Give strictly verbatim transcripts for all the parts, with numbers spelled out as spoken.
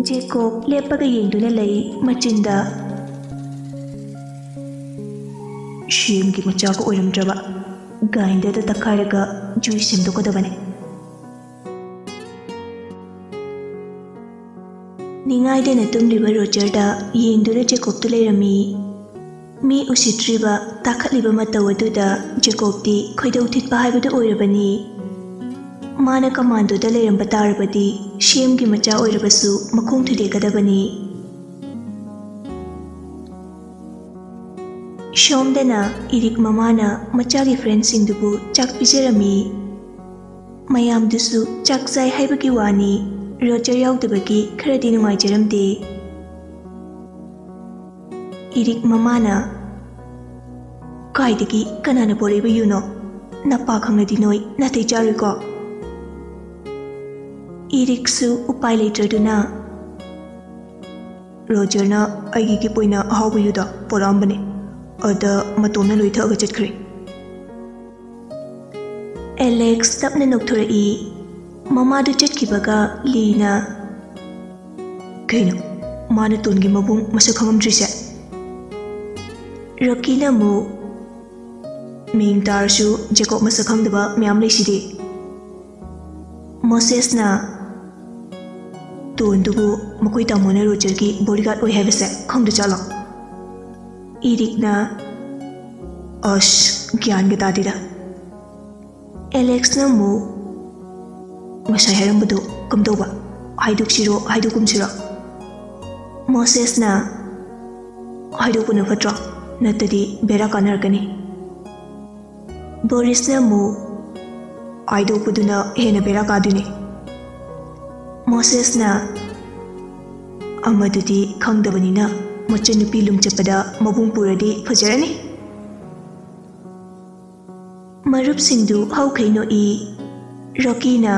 ꯖꯦꯀꯣꯕ ꯂꯦꯞꯄꯒ ꯌꯦꯡꯗꯨꯅ ꯂꯩ꯫ ꯃꯆꯤꯟꯗ, "ꯁꯦꯝꯒꯤ ꯃꯆꯥꯒ ꯑꯣꯏꯔꯝꯗ꯭ꯔꯕ, ꯒ꯭ꯔꯥꯏꯟꯗꯔꯗ ꯇꯛꯈꯥꯏꯔꯒ ꯖꯨꯏꯁ ꯁꯦꯝꯗꯣꯛꯀꯗꯕꯅꯦ"꯫ ꯅꯤꯡꯉꯥꯏꯗꯅ ꯇꯨꯝꯂꯤꯕ ꯔꯣꯖꯔꯗ ꯌꯦꯡꯗꯨꯅ ꯖꯦꯀꯣꯕꯇꯨ ꯂꯩꯔꯝꯃꯤ꯫ ꯃꯤ ꯎꯁꯤꯠꯇ꯭ꯔꯤꯕ, ꯇꯥꯈꯠꯂꯤꯕ ꯃꯇꯧ ꯑꯗꯨꯗ ꯖꯦꯀꯣꯕꯇꯤ ꯈꯣꯏꯗꯧ ꯊꯤꯠꯄ ꯍꯥꯏꯕꯗꯨ ꯑꯣꯏꯔꯕꯅꯤ꯫ ꯃꯥꯅ ꯀꯃꯥꯟꯗꯣꯗ ꯂꯩꯔꯝꯕ ꯇꯥꯔꯕꯗꯤ ꯁꯦꯝꯒꯤ ꯃꯆꯥ ꯑꯣꯏꯔꯕꯁꯨ ꯃꯈꯣꯡ ꯊꯨꯗꯦꯛꯀꯗꯕꯅꯤ꯫ ꯁꯣꯝꯗꯅ ꯏꯔꯤꯛ ꯃꯃꯥꯅ ꯃꯆꯥꯒꯤ ꯐ꯭ꯔꯦꯟꯁꯤꯡꯗꯨꯕꯨ ꯆꯥꯛ ꯄꯤꯖꯔꯝꯃꯤ꯫ ꯃꯌꯥꯝꯗꯨꯁꯨ ꯆꯥꯛ ꯆꯥꯏ ꯍꯥꯏꯕꯒꯤ ꯋꯥꯅꯤ, ꯔꯣꯖꯔ ꯌꯥꯎꯗꯕꯒꯤ ꯈꯔꯗꯤ ꯅꯨꯡꯉꯥꯏꯖꯔꯝꯗꯦ꯫ ꯏꯔꯤꯛ ꯃꯃꯥꯅ, "ꯀꯥꯏꯗꯒꯤ ꯀꯅꯥꯅ ꯄꯣꯔꯛꯏꯕ ꯌꯨꯅꯣ? ꯅꯄꯥ ꯈꯪꯂꯗꯤ ꯅꯣꯏ ꯅꯥꯇꯩ ꯆꯥꯔꯣꯏꯀꯣ"꯫ ꯏꯔꯤꯛꯁꯨ ꯎꯄꯥꯏ ꯂꯩꯇ꯭ꯔꯗꯨꯅ, "ꯔꯣꯖꯔꯅ ꯑꯩꯒꯤ ꯒꯤꯐ ꯑꯣꯏꯅ ꯑꯍꯥꯎꯕ ꯌꯨꯗꯣ ꯄꯣꯔꯛꯑꯝꯕꯅꯦ, ꯑꯗ ꯃꯇꯣꯝꯅ ꯂꯣꯏ ꯊꯛꯑꯒ ꯆꯠꯈ꯭ꯔꯦ"꯫ ꯑꯦꯂꯦꯛꯁ ꯇꯞꯅ ꯅꯣꯛꯊꯣꯔꯛꯏ꯫ ꯃꯃꯥꯗꯨ ꯆꯠꯈꯤꯕꯒ ꯂꯤꯅ, "ꯀꯩꯅꯣ, ꯃꯥꯅ ꯇꯣꯟꯒꯤ ꯃꯕꯨꯡ ꯃꯁꯛ ꯈꯪꯉꯝꯗ꯭ꯔꯤꯁꯦ?" ꯔꯣꯀꯤꯅ ꯑꯃꯨꯛ, "ꯃꯤꯡ ꯇꯥꯔꯁꯨ ꯖꯦꯀꯣꯕ ꯃꯁꯛ ꯈꯪꯗꯕ ꯃꯌꯥꯝ ꯂꯩꯁꯤꯗꯤ"꯫ ꯃꯣꯁꯦꯁꯅ, "ꯇꯣꯟꯗꯨꯕꯨ ꯃꯈꯣꯏ ꯇꯥꯃꯣꯅ ꯔꯣꯖꯔꯒꯤ ꯕꯣꯗꯤꯒꯥꯔꯗ ꯑꯣꯏ ꯍꯥꯏꯕꯁꯦ ꯈꯪꯗ ꯆꯠꯂꯣ"꯫ ꯏꯔꯤꯛꯅ, "ꯑꯁ, ꯒ꯭ꯌꯥꯟꯒ ꯇꯥꯗꯦꯗ"꯫ ꯑꯦꯂꯦꯛꯁꯅ ꯑꯃꯨꯛ, "ꯉꯁꯥꯏ ꯍꯥꯏꯔꯝꯕꯗꯨ ꯀꯝꯗꯧꯕ? ꯍꯥꯏꯗꯣꯛꯁꯤꯔꯣ, ꯍꯥꯏꯗꯣꯛꯀꯨꯝꯁꯤꯔꯣ?" ꯃꯣꯁꯦꯁꯅ, "ꯍꯥꯏꯗꯣꯛꯄꯅ ꯐꯠꯇ꯭ꯔꯣ? ꯅꯠꯇꯗꯤ ꯕꯦꯔꯥ ꯀꯥꯟꯅꯔꯛꯀꯅꯤ"꯫ ꯕꯣꯔꯤꯁꯅ ꯑꯃꯨꯛ, "ꯍꯥꯏꯗꯣꯛꯄꯗꯨꯅ ꯍꯦꯟꯅ ꯕꯦꯔꯥ ꯀꯥꯗꯣꯏꯅꯦ"꯫ ꯃꯣꯁꯦꯁꯅ, "ꯑꯃꯗꯨꯗꯤ ꯈꯪꯗꯕꯅꯤꯅ ꯃꯆꯟꯅꯨꯄꯤ ꯂꯨꯝ ꯆꯠꯄꯗ ꯃꯕꯨꯡ ꯄꯨꯔꯗꯤ ꯐꯖꯔꯅꯤ"꯫ ꯃꯔꯨꯞꯁꯤꯡꯗꯨ ꯍꯧꯈꯩ ꯅꯣꯛꯏ꯫ ꯔꯣꯀꯤꯅ,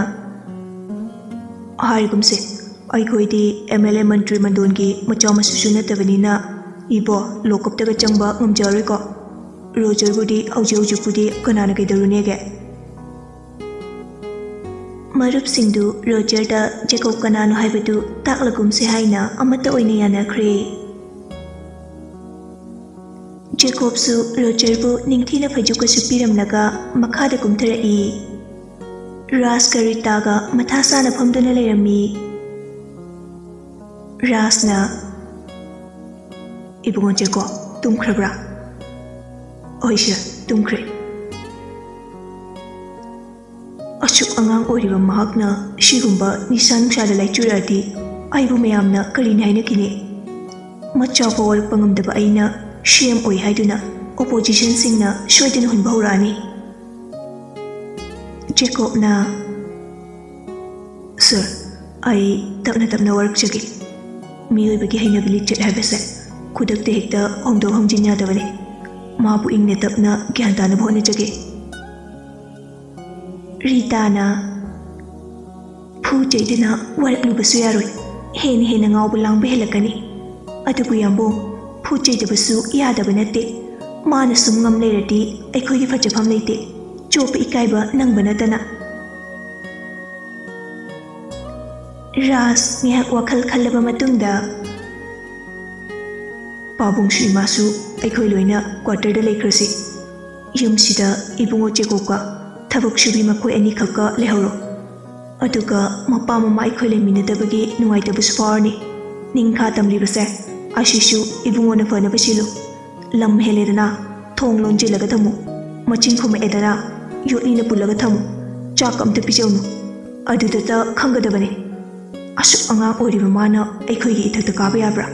"ꯍꯥꯏꯔꯒꯨꯝꯁꯦ, ꯑꯩꯈꯣꯏꯗꯤ ꯑꯦꯝ ꯑꯦꯜ ꯑꯦ ꯃꯟꯇ꯭ꯔꯤ ꯃꯟꯗꯣꯟꯒꯤ ꯃꯆꯥ ꯃꯁꯨꯁꯨ ꯅꯠꯇꯕꯅꯤꯅ ꯏꯕꯣ ꯂꯣꯀꯞꯇꯒ ꯆꯪꯕ ꯉꯝꯖꯔꯣꯏꯀꯣ꯫ ꯔꯣꯖꯔꯕꯨꯗꯤ ꯍꯧꯖꯤꯛ ꯍꯧꯖꯤꯛꯄꯨꯗꯤ ꯀꯅꯥꯅ ꯀꯩꯗꯧꯔꯨꯅꯦꯒꯦ?" ꯃꯔꯨꯞꯁꯤꯡꯗꯨ ꯔꯣꯖꯔꯗ ꯖꯦꯀꯣꯕ ꯀꯅꯥꯅꯣ ꯍꯥꯏꯕꯗꯨ ꯇꯥꯛꯂꯒꯨꯝꯁꯦ ꯍꯥꯏꯅ ꯑꯃꯠꯇ ꯑꯣꯏꯅ ꯌꯥꯅꯈ꯭ꯔꯦ꯫ ꯖꯦꯀꯣꯕꯁꯨ ꯔꯣꯖꯔꯕꯨ ꯅꯤꯡꯊꯤꯅ ꯐꯩꯖꯨꯞꯀ ꯁꯨꯞꯄꯤꯔꯝꯂꯒ ꯃꯈꯥꯗ ꯀꯨꯝꯊꯔꯛꯏ꯫ ꯔꯥꯖꯀ ꯔꯤꯇꯥꯒ ꯃꯊꯥ ꯁꯥꯅ ꯐꯝꯗꯨꯅ ꯂꯩꯔꯝꯃꯤ꯫ ꯔꯥꯖꯅ, "ꯏꯕꯨꯡꯉꯣ ꯖꯦꯀꯣꯕ, ꯇꯨꯝꯈ꯭ꯔꯕ꯭ꯔꯥ?" "ꯍꯣꯏ ꯁꯥꯔ, ꯇꯨꯝꯈ꯭ꯔꯦ꯫" ꯑꯁꯨꯛ ꯑꯉꯥꯡ ꯑꯣꯏꯔꯤꯕ ꯃꯍꯥꯛꯅ ꯁꯤꯒꯨꯝꯕ ꯅꯤꯁꯥ ꯅꯨꯡꯁꯥꯗ ꯂꯥꯏꯆꯨꯔꯛꯑꯗꯤ ꯑꯩꯕꯨ ꯃꯌꯥꯝꯅ ꯀꯔꯤꯅꯤ ꯍꯥꯏꯅꯈꯤꯅꯤ? ꯃꯆꯥ ꯐꯥꯎ ꯋꯥꯔꯛꯄ ꯉꯝꯗꯕ ꯑꯩꯅ ꯁꯤ ꯑꯦꯝ ꯑꯣꯏ ꯍꯥꯏꯗꯨꯅ ꯑꯣꯄꯣꯖꯤꯁꯟꯁꯤꯡꯅ ꯁꯣꯏꯗꯅ ꯍꯨꯟꯕ ꯍꯧꯔꯛꯑꯅꯤ꯫ ꯖꯦꯀꯣꯕꯅ, "ꯁꯥꯔ, ꯑꯩ ꯇꯞꯅ ꯇꯞꯅ ꯋꯥꯔꯛꯆꯒꯦ꯫ ꯃꯤꯑꯣꯏꯕꯒꯤ ꯍꯩꯅꯕꯤ ꯂꯤꯆꯠ ꯍꯥꯏꯕꯁꯦ ꯈꯨꯗꯛꯇ ꯍꯦꯛꯇ ꯍꯣꯡꯗꯣꯛ ꯍꯣꯡꯖꯤꯟ ꯌꯥꯗꯕꯅꯤ꯫ ꯃꯥꯕꯨ ꯏꯪꯅ ꯇꯞꯅ ꯒ꯭ꯌꯥꯟ ꯇꯥꯅꯕ ꯍꯣꯠꯅꯖꯒꯦ꯫" ꯔꯤꯇꯥꯅ, "ꯐꯨ ꯆꯩꯗꯅ ꯋꯥꯔꯛꯂꯨꯕꯁꯨ ꯌꯥꯔꯣꯏ꯫ ꯍꯦꯟꯅ ꯍꯦꯟꯅ ꯉꯥꯎꯕ ꯂꯥꯡꯕ ꯍꯦꯜꯂꯛꯀꯅꯤ꯫ ꯑꯗꯨꯕꯨ ꯌꯥꯝꯕꯨꯡ, ꯐꯨ ꯆꯩꯗꯕꯁꯨ ꯌꯥꯗꯕ ꯅꯠꯇꯦ꯫ ꯃꯥꯅ ꯁꯨꯝ ꯉꯝ ꯂꯩꯔꯗꯤ ꯑꯩꯈꯣꯏꯒꯤ ꯐꯖꯐꯝ ꯂꯩꯇꯦ꯫ ꯆꯣꯞꯄ ꯏꯀꯥꯏꯕ ꯅꯪꯕ ꯅꯠꯇꯅ꯫" ꯔꯥꯖ ꯉꯥꯏꯍꯥꯛ ꯋꯥꯈꯜ ꯈꯜꯂꯕ ꯃꯇꯨꯡꯗ, "ꯄꯥꯕꯨꯡꯁꯨ ꯏꯃꯥꯁꯨ ꯑꯩꯈꯣꯏ ꯂꯣꯏꯅ ꯀ꯭ꯋꯥꯇꯔꯗ ꯂꯩꯈ꯭ꯔꯁꯤ꯫ ꯌꯨꯝꯁꯤꯗ ꯏꯕꯨꯡꯉꯣ ꯖꯦꯀꯣꯕꯀ ꯊꯕꯛ ꯁꯨꯕꯤ ꯃꯈꯣꯏ ꯑꯅꯤꯈꯛꯀ ꯂꯩꯍꯧꯔꯣ꯫ ꯑꯗꯨꯒ ꯃꯄꯥ ꯃꯃꯥ ꯑꯩꯈꯣꯏ ꯂꯩꯃꯤꯟꯅꯗꯕꯒꯤ ꯅꯨꯡꯉꯥꯏꯇꯕꯁꯨ ꯐꯥꯎꯔꯅꯤ꯫ ꯅꯤꯡꯈꯥ ꯇꯝꯂꯤꯕꯁꯦ ꯑꯁꯤꯁꯨ ꯏꯕꯨꯡꯉꯣꯅ ꯐꯅꯕ ꯁꯤꯜꯂꯨ꯫ ꯂꯝ ꯍꯦꯜꯂꯦꯗꯅ ꯊꯣꯡ ꯂꯣꯟꯖꯤꯜꯂꯒ ꯊꯝꯃꯨ꯫ ꯃꯆꯤꯟ ꯈꯨꯝꯃꯛꯑꯦꯗꯅ ꯌꯣꯠꯂꯤꯅ ꯄꯨꯜꯂꯒ ꯊꯝꯃꯨ꯫ ꯆꯥꯛ ꯑꯝꯇ ꯄꯤꯖꯧꯅꯨ꯫ ꯑꯗꯨꯗꯇ ꯈꯪꯒꯗꯕꯅꯤ꯫ ꯑꯁꯨꯛ ꯑꯉꯥꯡ ꯑꯣꯏꯔꯤꯕ ꯃꯥꯅ ꯑꯩꯈꯣꯏꯒꯤ ꯏꯊꯛꯇ ꯀꯥꯕ ꯌꯥꯕ꯭ꯔꯥ?"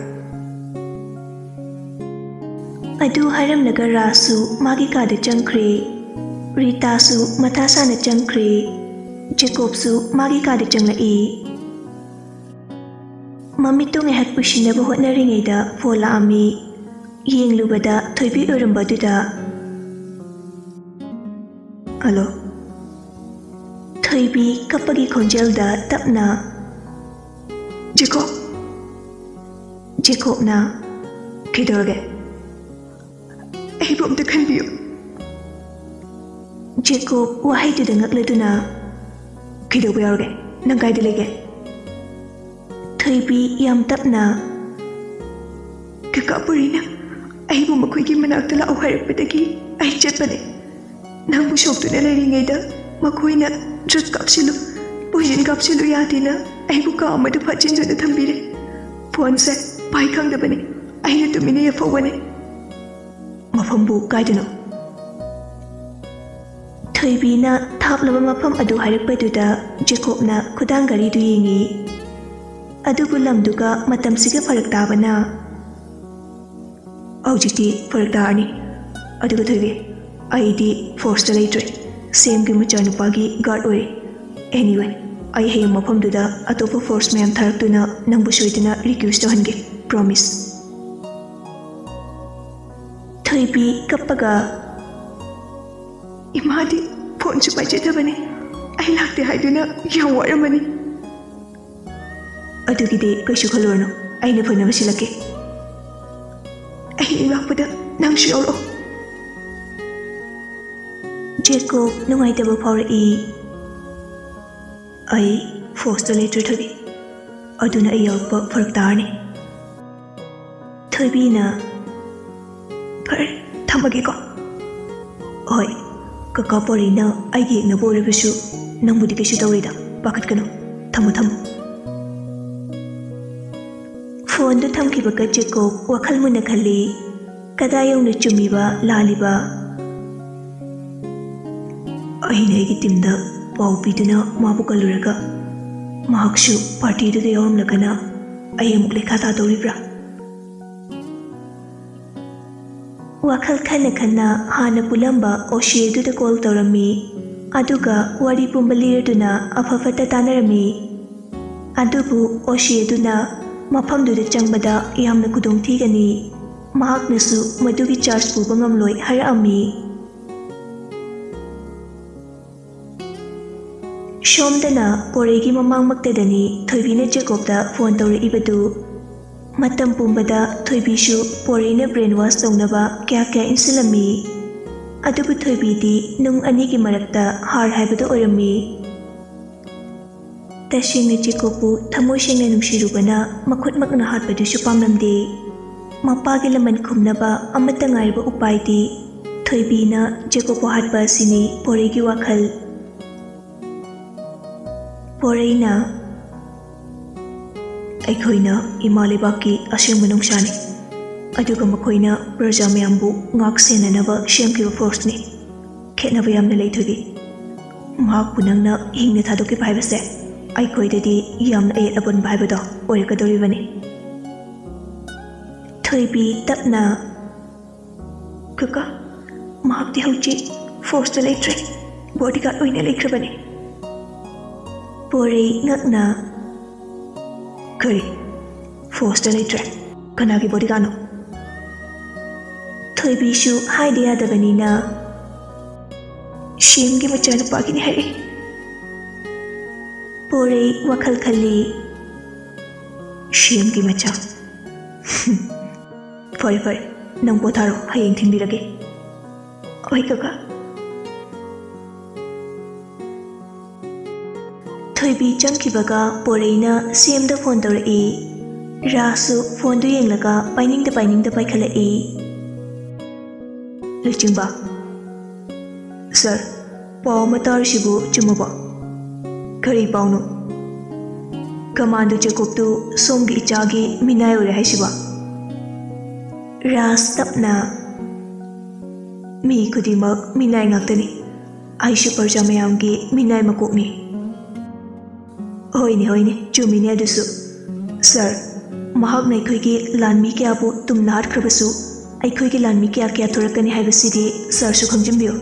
ꯑꯗꯨ ꯍꯥꯏꯔꯝꯂꯒ ꯔꯥꯖꯁꯨ ꯃꯥꯒꯤ ꯀꯥꯗ ꯆꯪꯈ꯭ꯔꯦ꯫ ꯔꯤꯇꯥꯁꯨ ꯃꯊꯥ ꯁꯥꯅ ꯆꯪꯈ꯭ꯔꯦ꯫ ꯖꯦꯀꯣꯕꯁꯨ ꯃꯥꯒꯤ ꯀꯥꯗ ꯆꯪꯂꯛꯏ꯫ ꯃꯃꯤꯠꯇꯨ ꯉꯥꯏꯍꯥꯛ ꯎꯏꯁꯤꯟꯅꯕ ꯍꯣꯠꯅꯔꯤꯉꯩꯗ ꯐꯣꯟ ꯂꯥꯛꯑꯝꯃꯤ꯫ ꯌꯦꯡꯂꯨꯕꯗ ꯊꯣꯏꯕꯤ ꯑꯣꯏꯔꯝꯕꯗꯨꯗ, "ꯍꯜꯂꯣ?" ꯊꯣꯏꯕꯤ ꯀꯞꯄꯒꯤ ꯈꯣꯟꯖꯦꯜꯗ ꯇꯞꯅ, "ꯖꯦꯀꯣꯕ!" ꯖꯦꯀꯣꯕꯅ, "ꯀꯩꯗꯧꯔꯒꯦ? ꯑꯩꯕꯨ ꯑꯝꯇ ꯈꯟꯕꯤꯌꯨ꯫" ꯖꯦꯀꯣꯕ ꯋꯥꯍꯩꯗꯨꯗ ꯉꯛꯂꯗꯨꯅ, ꯀꯩꯗꯧꯕ ꯌꯥꯎꯔꯒꯦ? ꯅꯪ ꯀꯥꯏꯗ ꯂꯩꯒꯦ? ꯊꯣꯏꯕꯤ ꯌꯥꯝ ꯇꯞꯅ, "ꯀꯀꯥ ꯄꯨꯔꯤꯅ ꯑꯩꯕꯨ ꯃꯈꯣꯏꯒꯤ ꯃꯅꯥꯛꯇ ꯂꯥꯛꯑꯣ ꯍꯥꯏꯔꯛꯄꯗꯒꯤ ꯑꯩ ꯆꯠꯄꯅꯦ꯫ ꯅꯪꯕꯨ ꯁꯣꯛꯇꯨꯅ ꯂꯩꯔꯤꯉꯩꯗ ꯃꯈꯣꯏꯅ ꯗ꯭ꯔꯒ ꯀꯥꯞꯁꯤꯜꯂꯨ, ꯄꯣꯏꯖꯟ ꯀꯥꯞꯁꯤꯜꯂꯨ ꯌꯥꯗꯦꯅ ꯑꯩꯕꯨ ꯀꯥ ꯑꯃꯗ ꯐꯥꯖꯤꯟꯗꯨꯅ ꯊꯝꯕꯤꯔꯦ꯫ ꯐꯣꯟꯁꯦ ꯄꯥꯏ ꯈꯪꯗꯕꯅꯦ꯫ ꯑꯩꯅ ꯇꯨꯃꯤꯟꯅ ꯌꯥꯐꯧꯕꯅꯦ꯫" "ꯃꯐꯝꯕꯨ ꯀꯥꯏꯗꯅꯣ?" ꯊꯣꯏꯕꯤꯅ ꯊꯥꯞꯂꯕ ꯃꯐꯝ ꯑꯗꯨ ꯍꯥꯏꯔꯛꯄꯗꯨꯗ ꯖꯦꯀꯣꯕꯅ ꯈꯨꯗꯥꯡ ꯘꯔꯤꯗꯨ ꯌꯦꯡꯉꯤ꯫ ꯑꯗꯨꯕꯨ ꯂꯝꯗꯨꯒ ꯃꯇꯝꯁꯤꯒ ꯐꯔꯛ ꯇꯥꯕꯅ, "ꯍꯧꯖꯤꯛꯇꯤ ꯐꯔꯛ ꯇꯥꯔꯅꯤ꯫ ꯑꯗꯨꯒ ꯊꯣꯏꯕꯤ, ꯑꯩꯗꯤ ꯐꯣꯔꯁꯇ ꯂꯩꯇ꯭ꯔꯦ꯫ ꯁꯦꯝꯒꯤ ꯃꯆꯥꯅꯨꯄꯥꯒꯤ ꯒꯥꯔꯗ ꯑꯣꯏꯔꯦ꯫ ꯑꯦꯅꯤꯋꯦ, ꯑꯩ ꯍꯌꯦꯡ ꯃꯐꯝꯗꯨꯗ ꯑꯇꯣꯞꯄ ꯐꯣꯔꯁ ꯃꯌꯥꯝ ꯊꯥꯔꯛꯇꯨꯅ ꯅꯪꯕꯨ ꯁꯣꯏꯗꯅ ꯔꯤꯀ꯭ꯋꯦꯁ ꯇꯧꯍꯟꯒꯦ꯫ ꯄ꯭ꯔꯣꯃꯤꯁ꯫" ꯊꯣꯏꯕꯤ ꯀꯞꯄꯒ, "ꯏꯃꯥꯗꯤ ꯐꯣꯟꯁꯨ ꯄꯥꯏꯖꯗꯕꯅꯤ꯫ ꯑꯩ ꯂꯥꯛꯇꯦ ꯍꯥꯏꯗꯨꯅ ꯌꯥꯝ ꯋꯥꯔꯝꯃꯅꯤ꯫" "ꯑꯗꯨꯒꯤꯗꯤ ꯀꯩꯁꯨ ꯈꯜꯂꯨꯔꯅꯨ, ꯑꯩꯅ ꯐꯅꯕ ꯁꯤꯜꯂꯛꯀꯦ꯫ ꯑꯩ ꯂꯥꯛꯄꯗ ꯅꯪꯁꯨ ꯌꯥꯎꯔꯛꯑꯣ꯫" ꯖꯦꯀꯣꯕ ꯅꯨꯡꯉꯥꯏꯇꯕ ꯐꯥꯎꯔꯛꯏ꯫ "ꯑꯩ ꯐꯣꯔꯁꯇ ꯂꯩꯇ꯭ꯔꯦ ꯊꯣꯏꯕꯤ, ꯑꯗꯨꯅ ꯑꯩ ꯌꯥꯎꯔꯛꯄ ꯐꯔꯛ ꯇꯥꯔꯅꯤ꯫" ꯊꯣꯏꯕꯤꯅ, "ꯐꯔꯦ, ꯊꯝꯃꯒꯦꯀꯣ꯫" "ꯍꯣꯏ, ꯀꯀꯥ ꯄꯣꯔꯤꯅ ꯑꯩꯒꯤ ꯌꯦꯛꯅꯕ ꯑꯣꯏꯔꯕꯁꯨ ꯅꯪꯕꯨꯗꯤ ꯀꯩꯁꯨ ꯇꯧꯔꯣꯏꯗ, ꯄꯥꯈꯠꯀꯅꯨ꯫ ꯊꯝꯃꯣ, ꯊꯝꯃꯣ꯫" ꯐꯣꯟꯗꯨ ꯊꯝꯈꯤꯕꯒ ꯖꯦꯀꯣꯕ ꯋꯥꯈꯜ ꯃꯨꯟꯅ ꯈꯜꯂꯤ꯫ ꯀꯗꯥꯏ ꯌꯧꯅ ꯆꯨꯝꯃꯤꯕ, ꯂꯥꯜꯂꯤꯕ? ꯑꯩꯅ ꯑꯩꯒꯤ ꯇꯤꯝꯗ ꯄꯥꯎ ꯄꯤꯗꯨꯅ ꯃꯥꯕꯨ ꯀꯜꯂꯨꯔꯒ ꯃꯍꯥꯛꯁꯨ ꯄꯥꯔꯇꯤꯗꯨꯗ ꯌꯥꯎꯔꯝꯂꯒꯅ ꯑꯩ ꯑꯃꯨꯛ ꯂꯩꯈꯥ ꯇꯥꯗꯧꯔꯤꯕ꯭ꯔꯥ? ꯋꯥꯈꯜ ꯈꯟꯅ ꯈꯟꯅ ꯍꯥꯟꯅ ꯄꯨꯜꯂꯝꯕ ꯑꯣꯁꯤ ꯑꯗꯨꯗ ꯀꯣꯜ ꯇꯧꯔꯝꯃꯤ꯫ ꯑꯗꯨꯒ ꯋꯥꯔꯤ ꯄꯨꯝꯕ ꯂꯤꯔꯗꯨꯅ ꯑꯐ ꯐꯠꯇ ꯇꯥꯟꯅꯔꯝꯃꯤ꯫ ꯑꯗꯨꯕꯨ ꯑꯣꯁꯤ ꯑꯗꯨꯅ ꯃꯐꯝꯗꯨꯗ ꯆꯪꯕꯗ ꯌꯥꯝꯅ ꯈꯨꯗꯣꯡꯊꯤꯒꯅꯤ, ꯃꯍꯥꯛꯅꯁꯨ ꯃꯗꯨꯒꯤ ꯆꯥꯔꯖ ꯄꯨꯕ ꯉꯝꯂꯣꯏ ꯍꯥꯏꯔꯛꯑꯝꯃꯤ꯫ ꯁꯣꯝꯗꯅ ꯄꯣꯔꯩꯒꯤ ꯃꯃꯥꯡꯃꯛꯇꯗꯅꯤ ꯊꯣꯏꯕꯤꯅ ꯖꯦꯀꯣꯕꯇ ꯐꯣꯟ ꯇꯧꯔꯛꯏꯕꯗꯨ꯫ ꯃꯇꯝ ꯄꯨꯝꯕꯗ ꯊꯣꯏꯕꯤꯁꯨ ꯄꯣꯔꯩꯅ ꯕ꯭ꯔꯦꯟ ꯋꯥꯁ ꯇꯧꯅꯕ ꯀꯌꯥ ꯀꯌꯥ ꯏꯟꯁꯤꯜꯂꯝꯃꯤ꯫ ꯑꯗꯨꯕꯨ ꯊꯣꯏꯕꯤꯗꯤ ꯅꯨꯡ ꯑꯅꯤꯒꯤ ꯃꯔꯛꯇ ꯍꯥꯔ ꯍꯥꯏꯕꯗꯨ ꯑꯣꯏꯔꯝꯃꯤ꯫ ꯇꯁꯦꯡꯅ ꯖꯦꯀꯣꯕꯄꯨ ꯊꯃꯣꯏ ꯁꯦꯡꯅ ꯅꯨꯡꯁꯤꯔꯨꯕꯅ ꯃꯈꯨꯠꯃꯛꯅ ꯍꯥꯠꯄꯗꯨꯁꯨ ꯄꯥꯝꯂꯝꯗꯦ꯫ ꯃꯄꯥꯒꯤ ꯂꯃꯟ ꯈꯨꯝꯅꯕ ꯑꯃꯠꯇ ꯉꯥꯏꯔꯕ ꯎꯄꯥꯏꯗꯤ ꯊꯣꯏꯕꯤꯅ ꯖꯦꯀꯣꯕꯄꯨ ꯍꯥꯠꯄ ꯑꯁꯤꯅꯤ ꯄꯣꯔꯩꯒꯤ ꯋꯥꯈꯜ꯫ ꯄꯣꯔꯩꯅ, "ꯑꯩꯈꯣꯏꯅ ꯏꯃꯥ ꯂꯩꯕꯥꯛꯀꯤ ꯑꯁꯦꯡꯕ ꯅꯨꯡꯁꯥꯅꯤ, ꯑꯗꯨꯒ ꯃꯈꯣꯏꯅ ꯄ꯭ꯔꯖꯥ ꯃꯌꯥꯝꯕꯨ ꯉꯥꯛ ꯁꯦꯟꯅꯅꯕ ꯁꯦꯝꯈꯤꯕ ꯐꯣꯔꯁꯅꯤ꯫ ꯈꯦꯠꯅꯕ ꯌꯥꯝꯅ ꯂꯩ ꯊꯣꯏꯕꯤ꯫ ꯃꯍꯥꯛꯄꯨ ꯅꯪꯅ ꯍꯤꯡꯅ ꯊꯥꯗꯣꯛꯈꯤꯕ ꯍꯥꯏꯕꯁꯦ ꯑꯩꯈꯣꯏꯗꯗꯤ ꯌꯥꯝꯅ ꯑꯌꯦꯠ ꯑꯄꯟꯕ ꯍꯥꯏꯕꯗꯣ ꯑꯣꯏꯔꯛꯀꯗꯧꯔꯤꯕꯅꯤ꯫" ꯊꯣꯏꯕꯤ ꯇꯞꯅ, "ꯀꯀꯥ, ꯃꯍꯥꯛꯇꯤ ꯍꯧꯖꯤꯛ ꯐꯣꯔꯁꯇ ꯂꯩꯇ꯭ꯔꯦ, ꯕꯣꯗꯤꯒꯥꯔꯗ ꯑꯣꯏꯅ ꯂꯩꯈ꯭ꯔꯕꯅꯤ꯫" ꯄꯣꯔꯩ ꯉꯛꯅ, "ꯀꯔꯤ? ꯐꯣꯔꯁꯇ ꯂꯩꯇ꯭ꯔꯦ? ꯀꯅꯥꯒꯤ ꯕꯣꯗꯤꯒꯥꯔꯗꯅꯣ?" ꯊꯣꯏꯕꯤꯁꯨ ꯍꯥꯏꯗ ꯌꯥꯗꯕꯅꯤꯅ, "ꯁꯤ ꯑꯦꯝꯒꯤ ꯃꯆꯥꯅꯨꯄꯥꯒꯤꯅꯤ" ꯍꯥꯏꯔꯛꯏ꯫ ꯄꯣꯔꯩ ꯋꯥꯈꯜ ꯈꯜꯂꯤ, "ꯁꯤ ꯑꯦꯝꯒꯤ ꯃꯆꯥ꯫ ꯐꯔꯦ ꯐꯔꯦ, ꯅꯪ ꯄꯣꯊꯥꯔꯣ, ꯍꯌꯦꯡ ꯊꯤꯟꯕꯤꯔꯒꯦ꯫" "ꯍꯣꯏ ꯀꯀꯥ꯫" ꯊꯣꯏꯕꯤ ꯆꯪꯈꯤꯕꯒ ꯄꯣꯔꯩꯅ ꯁꯤ ꯑꯦꯝꯗ ꯐꯣꯟ ꯇꯧꯔꯛꯏ꯫ ꯔꯥꯖꯁꯨ ꯐꯣꯟꯗꯨ ꯌꯦꯡꯂꯒ ꯄꯥꯏꯅꯤꯡꯗ ꯄꯥꯏꯅꯤꯡꯗ ꯄꯥꯏꯈꯠꯂꯛꯏ꯫ "ꯂꯨꯆꯤꯡꯕ꯫" "ꯁꯥꯔ, ꯄꯥꯎ ꯑꯃ ꯇꯥꯔꯤꯁꯤꯕꯨ ꯆꯨꯝꯃꯕꯣ?" "ꯀꯔꯤ ꯄꯥꯎꯅꯣ?" "ꯀꯃꯥꯟꯗꯣ ꯖꯦꯀꯣꯕꯇꯨ ꯁꯣꯝꯒꯤ ꯏꯆꯥꯒꯤ ꯃꯤꯅꯥꯏ ꯑꯣꯏꯔꯦ ꯍꯥꯏꯁꯤꯕꯣ?" ꯔꯥꯖ ꯇꯞꯅ, "ꯃꯤ ꯈꯨꯗꯤꯡꯃꯛ ꯃꯤꯅꯥꯏ ꯉꯥꯛꯇꯅꯤ꯫ ꯑꯩꯁꯨ ꯄ꯭ꯔꯖꯥ ꯃꯌꯥꯝꯒꯤ ꯃꯤꯅꯥꯏ ꯃꯀꯣꯛꯅꯤ꯫" "ꯍꯣꯏꯅꯦ, ꯍꯣꯏꯅꯦ, ꯆꯨꯝꯃꯤꯅꯦ ꯑꯗꯨꯁꯨ꯫ ꯁꯥꯔ, ꯃꯍꯥꯛꯅ ꯑꯩꯈꯣꯏꯒꯤ ꯂꯥꯟꯃꯤ ꯀꯌꯥꯕꯨ ꯇꯨꯝꯅ ꯍꯥꯠꯈ꯭ꯔꯕꯁꯨ, ꯑꯩꯈꯣꯏꯒꯤ ꯂꯥꯟꯃꯤ ꯀꯌꯥ ꯀꯌꯥ ꯊꯣꯔꯛꯀꯅꯤ ꯍꯥꯏꯕꯁꯤꯗꯤ ꯁꯥꯔꯁꯨ ꯈꯪꯖꯤꯟꯕꯤꯌꯨ꯫"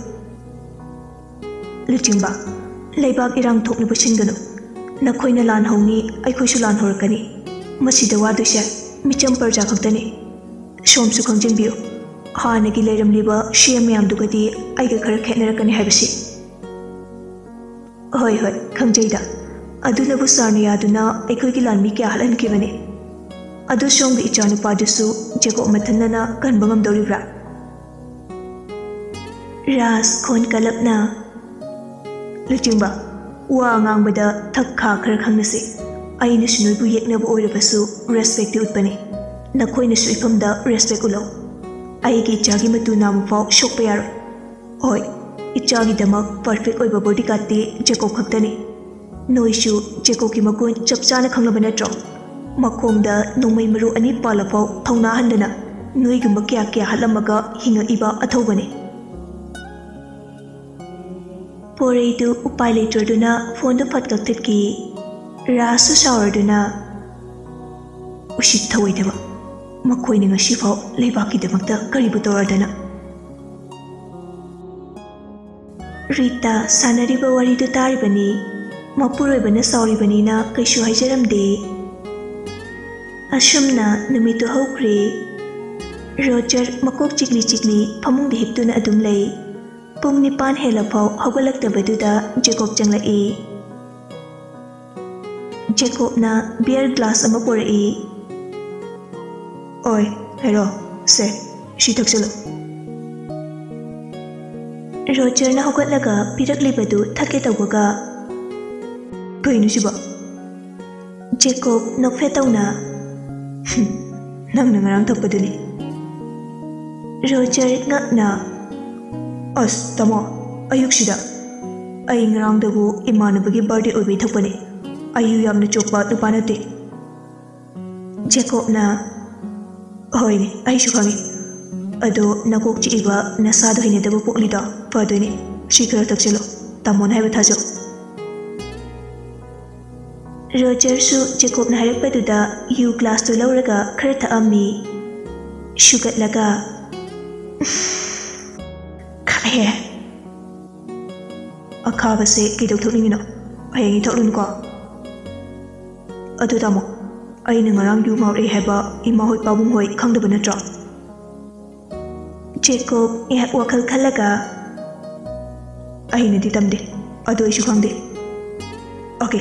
"ꯂꯨꯆꯤꯡꯕ, ꯂꯩꯕꯥꯛ ꯏꯔꯥꯡ ꯊꯣꯛꯅꯕ ꯁꯤꯟꯒꯅꯨ꯫ ꯅꯈꯣꯏꯅ ꯂꯥꯟ ꯍꯧꯅꯤ, ꯑꯩꯈꯣꯏꯁꯨ ꯂꯥꯟ ꯍꯧꯔꯛꯀꯅꯤ꯫ ꯃꯁꯤꯗ ꯋꯥꯗꯣꯏꯁꯦ ꯃꯤꯆꯝ ꯄ꯭ꯔꯖꯥ ꯈꯛꯇꯅꯤ꯫ ꯁꯣꯝꯁꯨ ꯈꯪꯖꯤꯟꯕꯤꯌꯨ, ꯍꯥꯟꯅꯒꯤ ꯂꯩꯔꯝꯂꯤꯕ ꯁꯤ ꯑꯦꯝ ꯃꯌꯥꯝꯗꯨꯒꯗꯤ ꯑꯩꯒ ꯈꯔ ꯈꯦꯠꯅꯔꯛꯀꯅꯤ ꯍꯥꯏꯕꯁꯤ꯫" "ꯍꯣꯏ, ꯍꯣꯏ, ꯈꯪꯖꯩꯗ꯫ ꯑꯗꯨꯅꯕꯨ ꯁꯥꯔꯅ ꯌꯥꯗꯨꯅ ꯑꯩꯈꯣꯏꯒꯤ ꯂꯥꯟꯃꯤ ꯀꯌꯥ ꯍꯥꯠꯍꯟꯈꯤꯕꯅꯤ꯫ ꯑꯗꯨ ꯁꯣꯝꯒꯤ ꯏꯆꯥꯅꯨꯄꯥꯗꯨꯁꯨ ꯖꯦꯀꯣꯕ ꯃꯊꯟꯗꯅ ꯀꯟꯕ ꯉꯝꯗꯧꯔꯤꯕ꯭ꯔꯥ?" ꯔꯥꯖ ꯈꯣꯟ ꯀꯜꯂꯞꯅ, "ꯂꯨꯆꯤꯡꯕ, ꯋꯥ ꯉꯥꯡꯕꯗ ꯊꯛ ꯈꯥ ꯈꯔ ꯈꯪꯅꯁꯦ꯫ ꯑꯩꯅꯁꯨ ꯅꯣꯏꯕꯨ ꯌꯦꯛꯅꯕ ꯑꯣꯏꯔꯕꯁꯨ ꯔꯦꯁꯄꯦꯛꯇꯤ ꯎꯠꯄꯅꯤ꯫ ꯅꯈꯣꯏꯅꯁꯨ ꯏꯐꯝꯗ ꯔꯦꯁꯄꯦꯛ ꯎꯠꯂꯣ꯫ ꯑꯩꯒꯤ ꯏꯆꯥꯒꯤ ꯃꯇꯨ ꯅꯥꯝꯃ ꯐꯥꯎ ꯁꯣꯛꯄ ꯌꯥꯔꯣꯏ꯫ ꯍꯣꯏ, ꯏꯆꯥꯒꯤꯗꯃꯛ ꯄꯔꯐꯦꯛ ꯑꯣꯏꯕ ꯕꯣꯗꯤꯒꯥꯔꯗꯇꯤ ꯖꯦꯀꯣꯕ ꯈꯛꯇꯅꯤ꯫ ꯅꯣꯏꯁꯨ ꯖꯦꯀꯣꯕꯀꯤ ꯃꯒꯨꯟ ꯆꯞ ꯆꯥꯅ ꯈꯪꯂꯕ ꯅꯠꯇ꯭ꯔꯣ? ꯃꯈꯣꯡꯗ ꯅꯣꯡꯃꯩ ꯃꯔꯨ ꯑꯅꯤ ꯄꯥꯜꯂꯐꯥꯎ ꯊꯧꯅꯥ ꯍꯟꯗꯅ ꯅꯣꯏꯒꯨꯝꯕ ꯀꯌꯥ ꯀꯌꯥ ꯍꯥꯠꯂꯝꯃꯒ ꯍꯤꯡꯉꯛꯏꯕ ꯑꯊꯧꯕꯅꯤ꯫ ꯄꯣꯔꯩꯗꯨ ꯎꯄꯥꯏ ꯂꯩꯇ꯭ꯔꯗꯨꯅ ꯐꯣꯟꯗꯨ ꯐꯠ ꯀꯛꯊꯠꯈꯤ꯫ ꯔꯥꯖꯁꯨ ꯁꯥꯎꯔꯗꯨꯅ, "ꯎꯁꯤꯠ ꯊꯑꯣꯏꯗꯕ, ꯃꯈꯣꯏꯅ ꯉꯁꯤꯐꯥꯎ ꯂꯩꯕꯥꯛꯀꯤꯗꯃꯛꯇ ꯀꯔꯤꯕꯨ ꯇꯧꯔꯗꯅ?" ꯔꯤꯇꯥ ꯁꯥꯟꯅꯔꯤꯕ ꯋꯥꯔꯤꯗꯨ ꯇꯥꯔꯤꯕꯅꯤ꯫ ꯃꯄꯨꯔꯣꯏꯕꯅ ꯁꯥꯎꯔꯤꯕꯅꯤꯅ ꯀꯩꯁꯨ ꯍꯥꯏꯖꯔꯝꯗꯦ꯫ ꯑꯁꯨꯝꯅ ꯅꯨꯃꯤꯠꯇꯨ ꯍꯧꯈ꯭ꯔꯦ꯫ ꯔꯣꯖꯔ ꯃꯀꯣꯛ ꯆꯤꯛꯂꯤ ꯆꯤꯛꯂꯤ ꯐꯃꯨꯡꯗ ꯍꯤꯞꯇꯨꯅ ꯑꯗꯨꯝ ꯂꯩ꯫ ꯄꯨꯡ ꯅꯤꯄꯥꯟ ꯍꯦꯜꯂꯐꯥꯎ ꯍꯧꯒꯠꯂꯛꯇꯕꯗꯨꯗ ꯖꯦꯀꯣꯕ ꯆꯪꯂꯛꯏ꯫ ꯖꯦꯀꯣꯕꯅ ꯕꯤꯌꯔ ꯒ꯭ꯂꯥꯁ ꯑꯃ ꯄꯨꯔꯛꯏ꯫ "ꯑꯣꯏ, ꯍꯦꯔꯣ, ꯁꯦ, ꯁꯤ ꯊꯛꯆꯜꯂꯨ꯫" ꯔꯣꯖꯔꯅ ꯍꯧꯒꯠꯂꯒ ꯄꯤꯔꯛꯂꯤꯕꯗꯨ ꯊꯛꯀꯦ ꯇꯧꯕꯒ, "ꯀꯩꯅꯣ ꯁꯤꯕꯣ?" ꯖꯦꯀꯣꯕ ꯅꯣꯛꯐꯦꯠ ꯇꯧꯅ, "ꯍꯨꯝ, ꯅꯪꯅ ꯉꯔꯥꯡ ꯊꯛꯄꯗꯨꯅꯤ꯫" ꯔꯣꯖꯔ ꯉꯛꯅ, "ꯑꯁ, ꯇꯥꯃꯣ, ꯑꯌꯨꯛꯁꯤꯗ? ꯑꯩ ꯉꯔꯥꯡꯗꯕꯨ ꯏꯃꯥꯟꯅꯕꯒꯤ ꯕꯥꯔꯗꯦ ꯑꯣꯏꯕꯩ ꯊꯛꯄꯅꯤ꯫ ꯑꯩ ꯌꯨ ꯌꯥꯝꯅ ꯆꯣꯞꯄ ꯅꯨꯄꯥ ꯅꯠꯇꯦ꯫" ꯖꯦꯀꯣꯕꯅ, "ꯍꯣꯏꯅꯦ, ꯑꯩꯁꯨ ꯈꯪꯉꯤ꯫ ꯑꯗꯣ ꯅꯀꯣꯛ ꯆꯤꯛꯏꯕ ꯅꯁꯥꯗꯣ ꯍꯩꯅꯗꯕ ꯄꯣꯛꯂꯤꯗꯣ ꯐꯗꯣꯏꯅꯦ꯫ ꯁꯤ ꯈꯔ ꯊꯛꯆꯜꯂꯣ, ꯇꯥꯃꯣꯅ ꯍꯥꯏꯕ ꯊꯥꯖꯧ꯫" ꯔꯣꯖꯔꯁꯨ ꯖꯦꯀꯣꯕꯅ ꯍꯥꯏꯔꯛꯄꯗꯨꯗ ꯌꯨ ꯒ꯭ꯂꯥꯁꯇꯨ ꯂꯧꯔꯒ ꯈꯔ ꯊꯛꯑꯝꯃꯤ꯫ ꯁꯨꯒꯠꯂꯒ, "ꯈꯥꯛꯑꯦ꯫ ꯑꯈꯥꯕꯁꯦ ꯀꯩꯗꯧ ꯊꯛꯅꯤꯡꯉꯤꯅꯣ? ꯍꯌꯦꯡ ꯊꯛꯂꯨꯅꯨꯀꯣ꯫ ꯑꯗꯨ ꯇꯥꯃꯣ, ꯑꯩꯅ ꯉꯔꯥꯡ ꯌꯨ ꯉꯥꯎꯔꯛꯑꯦ ꯍꯥꯏꯕ ꯏꯃꯥ ꯍꯣꯏ ꯄꯥꯕꯨꯡ ꯍꯣꯏ ꯈꯪꯗꯕ ꯅꯠꯇ꯭ꯔꯣ?" ꯖꯦꯀꯣꯕ ꯉꯥꯏꯍꯥꯛ ꯋꯥꯈꯜ ꯈꯜꯂꯒ, "ꯑꯩꯅꯗꯤ ꯇꯝꯗꯦ, ꯑꯗꯨ ꯑꯩꯁꯨ ꯈꯪꯗꯦ꯫" "ꯑꯣꯀꯦ,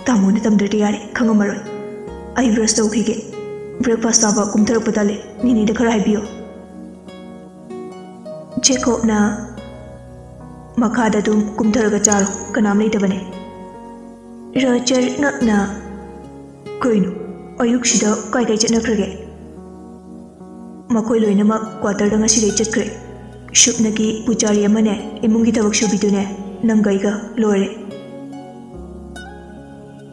ꯇꯥꯃꯣꯅ ꯇꯝꯗ꯭ꯔꯗꯤ ꯌꯥꯔꯦ, ꯈꯪꯉꯝꯃꯔꯣꯏ꯫ ꯑꯩ ꯕ꯭ꯔꯁ ꯇꯧꯈꯤꯒꯦ꯫ ꯕ꯭ꯔꯦꯛꯐꯥꯁ ꯆꯥꯕ ꯀꯨꯝꯊꯔꯛꯄ ꯇꯜꯂꯦ꯫ ꯅꯤꯅꯦꯗ ꯈꯔ ꯍꯥꯏꯕꯤꯌꯣ꯫" ꯖꯦꯀꯣꯕꯅ, "ꯃꯈꯥꯗ ꯑꯗꯨꯝ ꯀꯨꯝꯊꯔꯒ ꯆꯥꯔꯣ, ꯀꯅꯥꯝ ꯂꯩꯇꯕꯅꯦ꯫" ꯔꯣꯖꯔ ꯉꯛꯅ, "ꯀꯩꯅꯣ, ꯑꯌꯨꯛꯁꯤꯗ ꯀꯥꯏ ꯀꯥꯏ ꯆꯠꯅꯈ꯭ꯔꯒꯦ?" "ꯃꯈꯣꯏ ꯂꯣꯏꯅꯃꯛ ꯀ꯭ꯋꯥꯇꯔꯗ ꯉꯁꯤꯗꯩ ꯆꯠꯈ꯭ꯔꯦ꯫ ꯁꯨꯞꯅꯒꯤ ꯄꯨꯖꯥꯔꯤ ꯑꯃꯅꯦ, ꯏꯃꯨꯡꯒꯤ ꯊꯕꯛ ꯁꯨꯕꯤꯗꯨꯅꯦ, ꯅꯪꯒ ꯑꯩꯒ ꯂꯣꯏꯔꯦ꯫"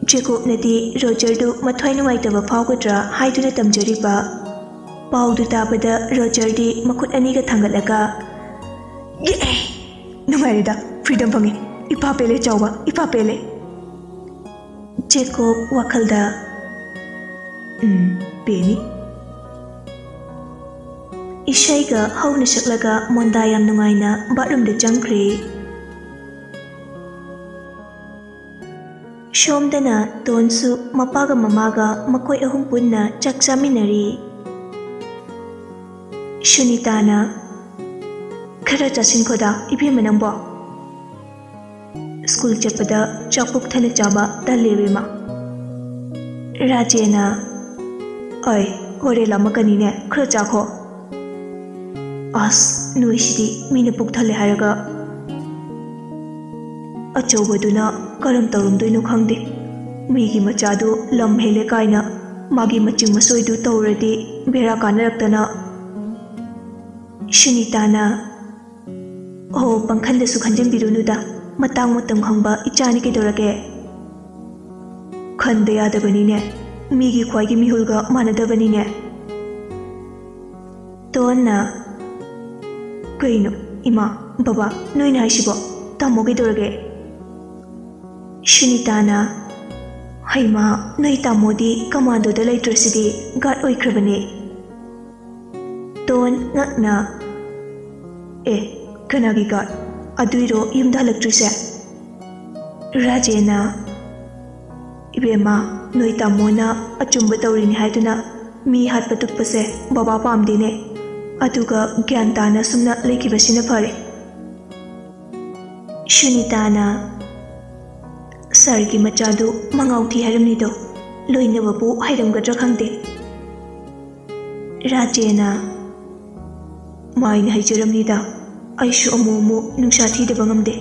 ꯖꯦꯀꯣꯕꯅꯗꯤ ꯔꯣꯖꯔꯗꯨ ꯃꯊ꯭ꯋꯥꯏ ꯅꯨꯡꯉꯥꯏꯇꯕ ꯐꯥꯎꯒꯗ꯭ꯔꯥ ꯍꯥꯏꯗꯨꯅ ꯇꯝꯖꯔꯤꯕ꯫ ꯄꯥꯎꯗꯨ ꯇꯥꯕꯗ ꯔꯣꯖꯔꯗꯤ ꯃꯈꯨꯠ ꯑꯅꯤꯒ ꯊꯥꯡꯒꯠꯂꯒ, "ꯌꯦ! ꯅꯨꯡꯉꯥꯏꯔꯦꯗ, freedom ꯐꯪꯉꯦ꯫ ꯏꯄꯥ ꯄꯦꯜꯂꯦ ꯆꯥꯎꯕ, ꯏꯄꯥ ꯄꯦꯜꯂꯦ꯫" ꯖꯦꯀꯣꯕ ꯋꯥꯈꯜꯗ, "ꯎꯝ, ꯄꯦꯅꯤ꯫" ꯏꯁꯩꯒ ꯍꯧꯅ ꯁꯛꯂꯒ ꯃꯣꯟꯗꯥ ꯌꯥꯝ ꯅꯨꯡꯉꯥꯏꯅ ꯕꯥꯠꯔꯨꯝꯗ ꯆꯪꯈ꯭ꯔꯦ꯫ ꯁꯣꯝꯗꯅ ꯇꯣꯟꯁꯨ ꯃꯄꯥꯒ ꯃꯃꯥꯒ ꯃꯈꯣꯏ ꯑꯍꯨꯝ ꯄꯨꯟꯅ ꯆꯥꯛ ꯆꯥꯃꯤꯟꯅꯔꯤ꯫ ꯁꯨꯅꯤꯇꯥꯅ, "ꯈꯔ ꯆꯥꯁꯤꯟꯈꯣꯗ, ꯏꯕꯦꯝꯃ ꯅꯪꯕꯣ꯫ ꯁ꯭ꯀꯨꯜ ꯆꯠꯄꯗ ꯆꯥꯛ ꯄꯨꯛ ꯊꯟꯅ ꯆꯥꯕ ꯇꯜꯂꯦ ꯏꯕꯦꯝꯃ꯫" ꯔꯥꯖꯦꯅ, "ꯑꯩ, ꯍꯣꯔꯦꯟ ꯂꯥꯝꯃꯛꯀꯅꯤꯅꯦ, ꯈꯔ ꯆꯥꯈꯣ꯫" ꯑꯁ, ꯅꯣꯏꯁꯤꯗꯤ ꯃꯤꯅ ꯄꯨꯛ ꯊꯜꯂꯦ ꯍꯥꯏꯔꯒ꯫ ꯑꯆꯧꯕꯗꯨꯅ ꯀꯔꯝ ꯇꯧꯔꯝꯗꯣꯏꯅꯣ ꯈꯪꯗꯦ꯫ ꯃꯤꯒꯤ ꯃꯆꯥꯗꯨ ꯂꯝ ꯍꯦꯜꯂꯦ ꯀꯥꯏꯅ ꯃꯥꯒꯤ ꯃꯆꯤꯡ ꯃꯁꯣꯏꯗꯨ ꯇꯧꯔꯗꯤ ꯕꯦꯔꯥ ꯀꯥꯟꯅꯔꯛꯇꯅ꯫ ꯁꯨꯅꯤꯇꯥꯅ, "ꯑꯣ, ꯄꯪꯈꯟꯗꯁꯨ ꯈꯟꯖꯤꯟꯕꯤꯔꯨꯅꯨꯗ, ꯃꯇꯥꯡ ꯃꯇꯝ ꯈꯪꯕ ꯏꯆꯥꯅꯤ ꯀꯩꯗꯧꯔꯒꯦ?" "ꯈꯟꯗ ꯌꯥꯗꯕꯅꯤꯅꯦ, ꯃꯤꯒꯤ ꯈ꯭ꯋꯥꯏꯒꯤ ꯃꯤꯍꯨꯜꯒ ꯃꯥꯟꯅꯗꯕꯅꯤꯅꯦ꯫" ꯇꯣꯟꯅ, "ꯀꯩꯅꯣ ꯏꯃꯥ, ꯕꯕꯥ, ꯅꯣꯏꯅ ꯍꯥꯏꯁꯤꯕꯣ? ꯇꯥꯃꯣ ꯀꯩꯗꯧꯔꯒꯦ?" ꯁꯨꯅꯤꯇꯥꯅ, "ꯍꯩꯃꯥ, ꯅꯣꯏ ꯇꯥꯃꯣꯗꯤ ꯀꯃꯥꯟꯗꯣꯗ ꯂꯩꯇ꯭ꯔꯁꯤꯗꯤ, ꯒꯥꯔꯗ ꯑꯣꯏꯈ꯭ꯔꯕꯅꯦ꯫" ꯇꯣꯟ ꯉꯛꯅ, "ꯑꯦ, ꯀꯅꯥꯒꯤ ꯒꯥꯔꯗ? ꯑꯗꯨꯏꯔꯣ ꯌꯨꯝꯗ ꯍꯜꯂꯛꯇ꯭ꯔꯤꯁꯦ?" ꯔꯥꯖꯦꯅ, "ꯏꯕꯦꯝꯃ, ꯅꯣꯏ ꯇꯥꯃꯣꯅ ꯑꯆꯨꯝꯕ ꯇꯧꯔꯤꯅꯤ ꯍꯥꯏꯗꯨꯅ ꯃꯤ ꯍꯥꯠꯄ ꯇꯨꯞꯄꯁꯦ ꯕꯕꯥ ꯄꯥꯝꯗꯦꯅꯦ꯫ ꯑꯗꯨꯒ ꯒ꯭ꯌꯥꯟ ꯇꯥꯅ ꯁꯨꯝꯅ ꯂꯩꯈꯤꯕꯁꯤꯅ ꯐꯔꯦ꯫" ꯁꯨꯅꯤꯇꯥꯅ, "ꯁꯥꯔꯒꯤ ꯃꯆꯥꯗꯨ ꯃꯉꯥꯎ ꯊꯤ ꯍꯥꯏꯔꯝꯅꯤꯗꯣ, ꯂꯣꯏꯅꯕꯕꯨ ꯍꯩꯔꯝꯒꯗ꯭ꯔꯥ ꯈꯪꯗꯦ꯫" ꯔꯥꯖꯦꯅ, "ꯃꯥꯏꯅ ꯍꯩꯖꯔꯝꯅꯤꯗ, ꯑꯩꯁꯨ ꯑꯃꯨꯛ ꯑꯃꯨꯛ ꯅꯨꯡꯁꯥ ꯊꯤꯗꯕ ꯉꯝꯗꯦ꯫"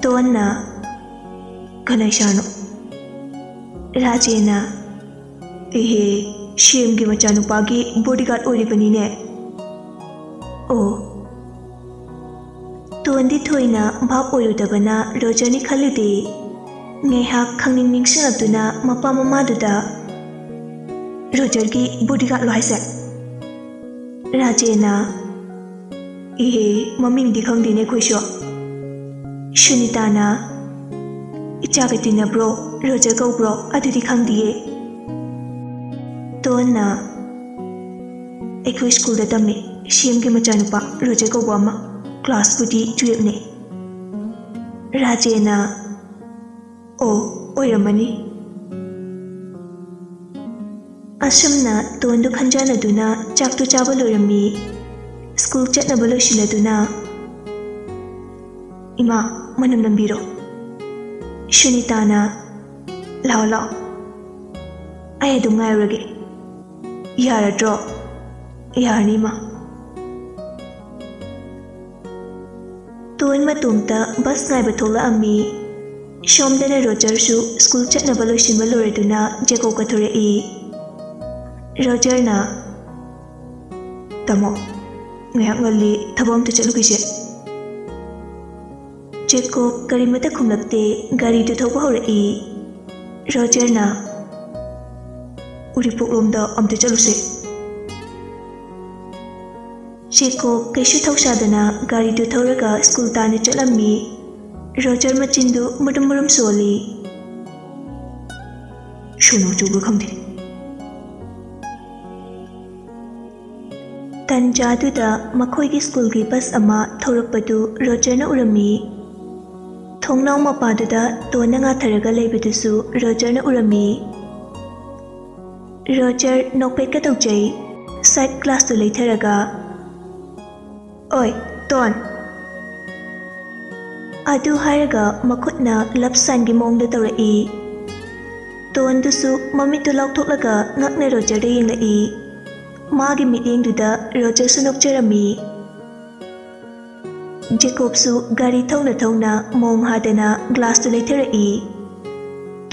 ꯇꯣꯟꯅ, "ꯀꯅꯥ ꯏꯁꯥꯅꯣ?" ꯔꯥꯖꯦꯅ, "ꯑꯦꯍꯦ, ꯁꯦꯝꯒꯤ ꯃꯆꯥꯅꯨꯄꯥꯒꯤ bodyguard ꯑꯣꯏꯔꯤꯕꯅꯤꯅꯦ꯫" ꯑꯣ꯫ ꯇꯣꯟꯗꯤ ꯊꯣꯏꯅ ꯚꯥꯞ ꯑꯣꯏꯔꯨꯗꯕꯅ ꯔꯣꯖꯔꯅꯤ ꯈꯜꯂꯨꯗꯦ꯫ ꯉꯥꯏꯍꯥꯛ ꯈꯪꯅꯤꯡ ꯅꯤꯡꯁꯤꯡꯂꯛꯇꯨꯅ ꯃꯄꯥ ꯃꯃꯥꯗꯨꯗ, "ꯔꯣꯖꯔꯒꯤ bodyguardꯂꯣ ꯍꯥꯏꯁꯦ?" ꯔꯥꯖꯦꯅ, "ꯏꯍꯦ, ꯃꯃꯤꯡꯗꯤ ꯈꯪꯗꯦꯅꯦ ꯑꯩꯈꯣꯏꯁꯨ꯫" ꯁꯨꯅꯤꯇꯥꯅ, "ꯏꯆꯥꯒ ꯇꯤꯟꯅꯕ꯭ꯔꯣ? ꯔꯣꯖꯔ ꯀꯧꯕ꯭ꯔꯣ? ꯑꯗꯨꯗꯤ ꯈꯪꯗꯤꯌꯦ꯫" ꯇꯣꯟꯅ, "ꯑꯩꯈꯣꯏ ꯁ꯭ꯀꯨꯜꯗ ꯇꯝꯃꯤ, ꯁꯤ ꯑꯦꯝꯒꯤ ꯃꯆꯥꯅꯨꯄꯥ ꯔꯣꯖꯔ ꯀꯧꯕ ꯑꯃ, ꯀ꯭ꯂꯥꯁꯄꯨꯗꯤ ꯇꯨꯌꯦꯜꯞꯅꯤ꯫" ꯔꯥꯖꯦꯅ, "ꯑꯣ, ꯑꯣꯏꯔꯝꯃꯅꯤ꯫" ꯑꯁꯨꯝꯅ ꯇꯣꯟꯗꯨ ꯈꯟꯖꯥꯟꯅꯗꯨꯅ ꯆꯥꯛꯇꯨ ꯆꯥꯕ ꯂꯣꯏꯔꯝꯃꯤ꯫ ꯁ꯭ꯀꯨꯜ ꯆꯠꯅꯕ ꯂꯣꯏꯁꯤꯜꯂꯗꯨꯅ, "ꯏꯃꯥ, ꯃꯅꯝ ꯅꯝꯕꯤꯔꯣ꯫" ꯁꯨꯅꯤꯇꯥꯅ, "ꯂꯥꯛꯑꯣ, ꯂꯥꯛꯑꯣ, ꯑꯩ ꯑꯗꯨꯝ ꯉꯥꯏꯔꯨꯔꯒꯦ꯫ ꯌꯥꯔꯗ꯭ꯔꯣ?" "ꯌꯥꯔꯅꯤ, ꯏꯃꯥ꯫" ꯇꯣꯟ ꯃꯇꯣꯝꯇ ꯕꯁ ꯉꯥꯏꯕ ꯊꯣꯛꯂꯛꯑꯝꯃꯤ꯫ ꯁꯣꯝꯗꯅ ꯔꯣꯖꯔꯁꯨ ꯁ꯭ꯀꯨꯜ ꯆꯠꯅꯕ ꯂꯣꯏꯁꯤꯟꯕ ꯂꯣꯏꯔꯗꯨꯅ ꯖꯦꯀꯣꯕꯀ ꯊꯣꯔꯛꯏ꯫ ꯔꯣꯖꯔꯅ, "ꯇꯥꯃꯣ, ꯉꯥꯏꯍꯥꯛ ꯉꯜꯂꯤ, ꯊꯕꯛ ꯑꯝꯇ ꯆꯠꯂꯨꯈꯤꯁꯦ꯫" ꯖꯦꯀꯣꯕ ꯀꯔꯤꯃꯠꯇ ꯈꯨꯝꯂꯛꯇꯦ, ꯒꯥꯔꯤꯗꯨ ꯊꯧꯕ ꯍꯧꯔꯛꯏ꯫ ꯔꯣꯖꯔꯅ, "ꯎꯔꯤꯄꯣꯛꯂꯣꯝꯗ ꯑꯝꯇ ꯆꯠꯂꯨꯁꯦ꯫" ꯖꯦꯀꯣꯕ ꯀꯩꯁꯨ ꯊꯧꯁꯥꯗꯅ ꯒꯥꯔꯤꯗꯨ ꯊꯧꯔꯒ ꯁ꯭ꯀꯨꯜ ꯇꯥꯟꯅ ꯆꯠꯂꯝꯃꯤ꯫ ꯔꯣꯖꯔ ꯃꯆꯤꯟꯗꯨ ꯃꯨꯔꯨꯝ ꯃꯨꯔꯨꯝ ꯁꯣꯜꯂꯤ꯫ "ꯁꯣꯅꯣ ꯆꯨꯕ꯭ꯔꯥ ꯈꯪꯗꯦ꯫" ꯇꯟꯖꯥꯗꯨꯗ ꯃꯈꯣꯏꯒꯤ ꯁ꯭ꯀꯨꯜꯒꯤ ꯕꯁ ꯑꯃ ꯊꯧꯔꯛꯄꯗꯨ ꯔꯣꯖꯔꯅ ꯎꯔꯝꯃꯤ꯫ ꯊꯣꯡꯅꯥꯎ ꯃꯄꯥꯗꯨꯗ ꯇꯣꯟꯅ ꯉꯥꯊꯔꯒ ꯂꯩꯕꯗꯨꯁꯨ ꯔꯣꯖꯔꯅ ꯎꯔꯝꯃꯤ꯫ ꯔꯣꯖꯔ ꯅꯣꯛꯐꯦꯠꯀ ꯇꯧꯖꯩ꯫ ꯁꯥꯏꯠ ꯒ꯭ꯂꯥꯁꯇꯨ ꯂꯩꯊꯔꯒ, "ꯑꯣꯏ, ꯇꯣꯟ!" ꯑꯗꯨ ꯍꯥꯏꯔꯒ ꯃꯈꯨꯠꯅ ꯂꯞ ꯁꯥꯏꯟꯒꯤ ꯃꯑꯣꯡꯗ ꯇꯧꯔꯛꯏ꯫ ꯇꯣꯟꯗꯨꯁꯨ ꯃꯃꯤꯠꯇꯨ ꯂꯥꯎꯊꯣꯛꯂꯒ ꯉꯛꯅ ꯔꯣꯖꯔꯗ ꯌꯦꯡꯂꯛꯏ꯫ ꯃꯥꯒꯤ ꯃꯤꯠꯌꯦꯡꯗꯨꯗ ꯔꯣꯖꯔꯁꯨ ꯅꯣꯛꯆꯔꯝꯃꯤ꯫ ꯖꯦꯀꯣꯕꯁꯨ ꯒꯥꯔꯤ ꯊꯧꯅ ꯊꯧꯅ ꯃꯣꯡ ꯍꯥꯗꯅ ꯒ꯭ꯂꯥꯁꯇꯨ ꯂꯩꯊꯔꯛꯏ꯫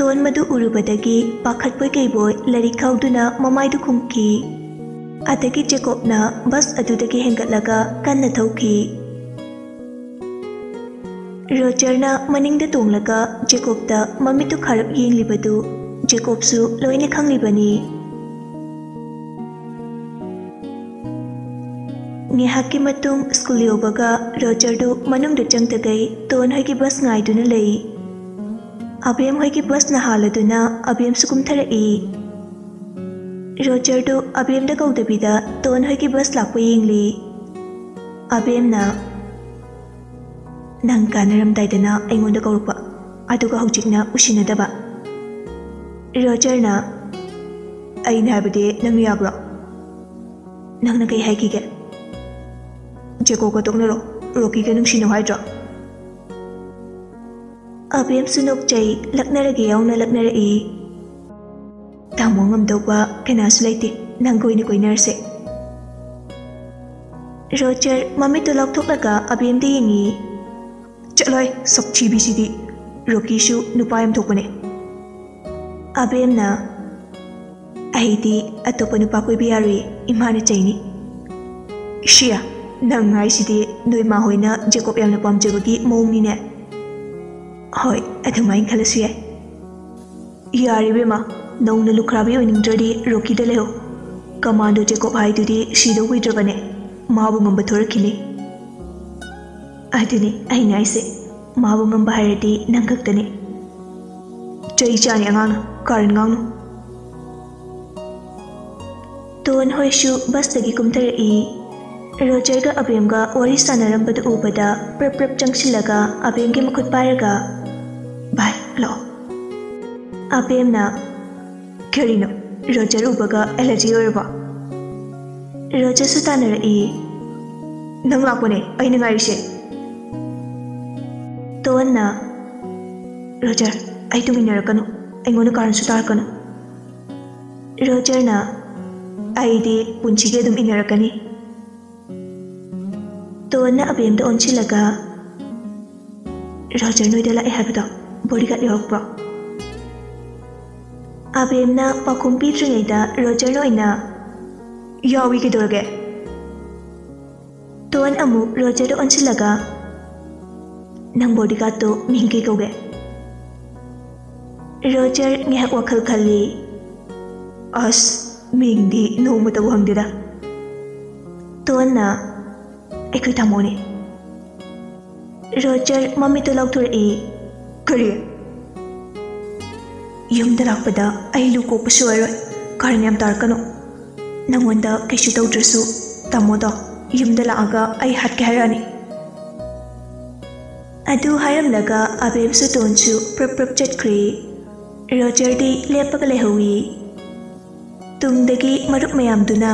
ꯇꯣꯟ ꯃꯗꯨ ꯎꯔꯨꯕꯗꯒꯤ ꯄꯥꯈꯠꯄꯣꯏ ꯀꯩꯕꯣꯏ ꯂꯥꯏꯔꯤꯛ ꯈꯥꯎꯗꯨꯅ ꯃꯃꯥꯏꯗꯨ ꯈꯨꯝꯈꯤ꯫ ꯑꯗꯒꯤ ꯖꯦꯀꯣꯕꯅ ꯕꯁ ꯑꯗꯨꯗꯒꯤ ꯍꯦꯟꯒꯠꯂꯒ ꯀꯟꯅ ꯊꯧꯈꯤ꯫ ꯔꯣꯖꯔꯅ ꯃꯅꯤꯡꯗ ꯇꯣꯡꯂꯒ ꯖꯦꯀꯣꯕꯇ ꯃꯃꯤꯠꯇꯨ ꯈꯥꯔꯞ ꯌꯦꯡꯂꯤꯕꯗꯨ ꯖꯦꯀꯣꯕꯁꯨ ꯂꯣꯏꯅ ꯈꯪꯂꯤꯕꯅꯤ꯫ ꯉꯥꯏꯍꯥꯛꯀꯤ ꯃꯇꯨꯡ ꯁ꯭ꯀꯨꯜ ꯌꯧꯕꯒ ꯔꯣꯖꯔꯗꯨ ꯃꯅꯨꯡꯗ ꯆꯪꯗꯈꯩ ꯇꯣꯟ ꯍꯣꯏꯒꯤ ꯕꯁ ꯉꯥꯏꯗꯨꯅ ꯂꯩ꯫ ꯑꯕꯦꯝ ꯍꯣꯏꯒꯤ ꯕꯁꯅ ꯍꯥꯜꯂꯗꯨꯅ ꯑꯕꯦꯝꯁꯨ ꯀꯨꯝꯊꯔꯛꯏ꯫ ꯔꯣꯖꯔꯗꯨ ꯑꯕꯦꯝꯗ ꯀꯧꯗꯕꯤꯗ ꯇꯣꯟ ꯍꯣꯏꯒꯤ ꯕꯁ ꯂꯥꯛꯄ ꯌꯦꯡꯂꯤ꯫ ꯑꯕꯦꯝꯅ, "ꯅꯪ ꯀꯥꯟꯅꯔꯝꯗꯥꯏꯗꯅ ꯑꯩꯉꯣꯟꯗ ꯀꯧꯔꯛꯄ, ꯑꯗꯨꯒ ꯍꯧꯖꯤꯛꯅ ꯎꯁꯤꯟꯅꯗꯕ?" ꯔꯣꯖꯔꯅ, "ꯑꯩꯅ ꯍꯥꯏꯕꯗꯤ ꯅꯪꯅ ꯌꯥꯕ꯭ꯔꯣ? ꯅꯪꯅ ꯀꯩ ꯍꯥꯏꯈꯤꯒꯦ? ꯖꯦꯀꯣꯕꯀ ꯇꯣꯛꯅꯔꯣ, ꯔꯣꯀꯤꯒ ꯅꯨꯡꯁꯤꯅꯧ ꯍꯥꯏꯗ꯭ꯔꯣ?" ꯑꯕꯦꯝꯁꯨ ꯅꯣꯛꯆꯩ, ꯂꯛꯅꯔꯒꯦ ꯌꯥꯎꯅ ꯂꯛꯅꯔꯛꯏ꯫ "ꯇꯥꯃꯣ ꯉꯝꯗꯧꯕ ꯀꯅꯥꯁꯨ ꯂꯩꯇꯦ, ꯅꯪꯒ ꯑꯣꯏꯅ ꯀꯣꯏꯅꯔꯁꯦ꯫" ꯔꯣꯖꯔ ꯃꯃꯤꯠꯇꯨ ꯂꯥꯎꯊꯣꯛꯂꯒ ꯑꯕꯦꯝꯗ ꯌꯦꯡꯉꯤ꯫ "ꯆꯠꯂꯣꯏ, ꯁꯛꯊꯤꯕꯤꯁꯤꯗꯤ꯫ ꯔꯣꯀꯤꯁꯨ ꯅꯨꯄꯥ ꯌꯥꯝ ꯊꯣꯛꯄꯅꯦ꯫" ꯑꯕꯦꯝꯅ, "ꯑꯩꯗꯤ ꯑꯇꯣꯞꯄ ꯅꯨꯄꯥ ꯀꯣꯏꯕ ꯌꯥꯔꯣꯏ, ꯏꯃꯥꯅ ꯆꯩꯅꯤ꯫" "ꯏꯁꯤꯌꯥ, ꯅꯪ ꯍꯥꯏꯁꯤꯗꯤ ꯅꯣꯏ ꯃꯥ ꯍꯣꯏꯅ ꯖꯦꯀꯣꯕ ꯌꯥꯝꯅ ꯄꯥꯝꯖꯕꯒꯤ ꯃꯑꯣꯡꯅꯤꯅꯦ꯫" "ꯍꯣꯏ, ꯑꯗꯨꯃꯥꯏꯅ ꯈꯜꯂꯁꯨ ꯌꯥꯏ꯫" "ꯌꯥꯔꯦ ꯏꯕꯦꯝꯃ, ꯅꯧꯅ ꯂꯨꯈ꯭ꯔꯥꯕꯤ ꯑꯣꯏꯅꯤꯡꯗ꯭ꯔꯗꯤ ꯔꯣꯀꯤꯗ ꯂꯩꯍꯧ꯫ ꯀꯃꯥꯟꯗꯣ ꯖꯦꯀꯣꯕ ꯍꯥꯏꯗꯨꯗꯤ ꯁꯤꯗꯧ ꯀꯨꯏꯗ꯭ꯔꯕꯅꯦ, ꯃꯥꯕꯨ ꯉꯝꯕ ꯊꯣꯔꯛꯈꯤꯅꯤ꯫" "ꯑꯗꯨꯅꯤ ꯑꯩꯅ ꯍꯥꯏꯁꯦ, ꯃꯥꯕꯨ ꯉꯝꯕ ꯍꯥꯏꯔꯗꯤ ꯅꯪ ꯈꯛꯇꯅꯤ꯫" "ꯆꯩ ꯆꯥꯅꯤ ꯑꯉꯥꯡꯅ, ꯀꯥꯔꯟ ꯉꯥꯡꯅꯨ꯫" ꯇꯣꯟ ꯍꯣꯏꯁꯨ ꯕꯁꯇꯒꯤ ꯀꯨꯝꯊꯔꯛꯏ꯫ ꯔꯣꯖꯔꯒ ꯑꯕꯦꯝꯒ ꯋꯥꯔꯤ ꯁꯥꯟꯅꯔꯝꯕꯗꯨ ꯎꯕꯗ ꯄ꯭ꯔꯞ ꯄ꯭ꯔꯞ ꯆꯪꯁꯤꯜꯂꯒ ꯑꯕꯦꯝꯒꯤ ꯃꯈꯨꯠ ꯄꯥꯏꯔꯒ, "ꯚꯥꯏ, ꯂꯥꯛꯑꯣ꯫" ꯑꯕꯦꯝꯅ, "ꯀꯔꯤꯅꯣ? ꯔꯣꯖꯔ ꯎꯕꯒ ꯑꯦꯂꯔꯖꯤ ꯑꯣꯏꯔꯕꯣ?" ꯔꯣꯖꯔꯁꯨ ꯇꯥꯟꯅꯔꯛꯏ꯫ "ꯅꯪ ꯂꯥꯛꯄꯅꯦ ꯑꯩꯅ ꯉꯥꯏꯔꯤꯁꯦ꯫" ꯇꯣꯟꯅ, "ꯔꯣꯖꯔ, ꯑꯩ ꯇꯨꯡ ꯏꯟꯅꯔꯛꯀꯅꯨ, ꯑꯩꯉꯣꯟꯗ ꯀꯥꯔꯟꯁꯨ ꯇꯥꯔꯛꯀꯅꯨ꯫" ꯔꯣꯖꯔꯅ, "ꯑꯩꯗꯤ ꯄꯨꯟꯁꯤꯒꯤ ꯑꯗꯨꯝ ꯏꯟꯅꯔꯛꯀꯅꯤ꯫" ꯇꯣꯟꯅ ꯑꯕꯦꯝꯗ ꯑꯣꯟꯁꯤꯜꯂꯒ, "ꯔꯣꯖꯔ ꯅꯣꯏꯗ ꯂꯥꯛꯑꯦ ꯍꯥꯏꯕꯗꯣ ꯕꯣꯗꯤꯒꯥꯔꯗ ꯌꯧꯔꯛꯄ꯭ꯔꯣ?" ꯑꯕꯦꯝꯅ ꯄꯥꯎꯈꯨꯝ ꯄꯤꯗ꯭ꯔꯤꯉꯩꯗ ꯔꯣꯖꯔꯅ ꯑꯣꯏꯅ, "ꯌꯥꯎꯏ, ꯀꯩꯗꯧꯔꯒꯦ?" ꯇꯣꯟ ꯑꯃꯨꯛ ꯔꯣꯖꯔꯗ ꯑꯣꯟꯁꯤꯜꯂꯒ, "ꯅꯪ ꯕꯣꯗꯤꯒꯥꯔꯗꯇꯣ ꯃꯤꯡ ꯀꯩ ꯀꯧꯒꯦ?" ꯔꯣꯖꯔ ꯉꯥꯏꯍꯥꯛ ꯋꯥꯈꯜ ꯈꯜꯂꯤ꯫ "ꯑꯁ, ꯃꯤꯡꯗꯤ ꯅꯣꯡꯃꯇꯕꯨ ꯍꯪꯗꯦꯗ꯫ ꯇꯣꯟꯅ, ꯑꯩꯈꯣꯏ ꯇꯥꯃꯣꯅꯤ꯫" ꯔꯣꯖꯔ ꯃꯃꯤꯠꯇꯨ ꯂꯥꯎꯊꯣꯔꯛꯏ꯫ "ꯀꯔꯤ?" "ꯌꯨꯝꯗ ꯂꯥꯛꯄꯗ ꯑꯩ ꯂꯨ ꯀꯣꯛꯄꯁꯨ ꯑꯣꯏꯔꯣꯏ꯫ ꯀꯥꯔꯟ ꯌꯥꯝ ꯇꯥꯔꯛꯀꯅꯨ꯫ ꯅꯪꯉꯣꯟꯗ ꯀꯩꯁꯨ ꯇꯧꯗ꯭ꯔꯁꯨ ꯇꯥꯃꯣꯗꯣ ꯌꯨꯝꯗ ꯂꯥꯛꯑꯒ ꯑꯩ ꯍꯥꯠꯀꯦ ꯍꯥꯏꯔꯛꯑꯅꯤ꯫" ꯑꯗꯨ ꯍꯥꯏꯔꯝꯂꯒ ꯑꯕꯦꯝꯁꯨ ꯇꯣꯟꯁꯨ ꯄ꯭ꯔꯞ ꯄ꯭ꯔꯞ ꯆꯠꯈ꯭ꯔꯦ꯫ ꯔꯣꯖꯔꯗꯤ ꯂꯦꯞꯄꯒ ꯂꯩꯍꯧꯏ꯫ ꯇꯨꯡꯗꯒꯤ ꯃꯔꯨꯞ ꯃꯌꯥꯝꯗꯨꯅ,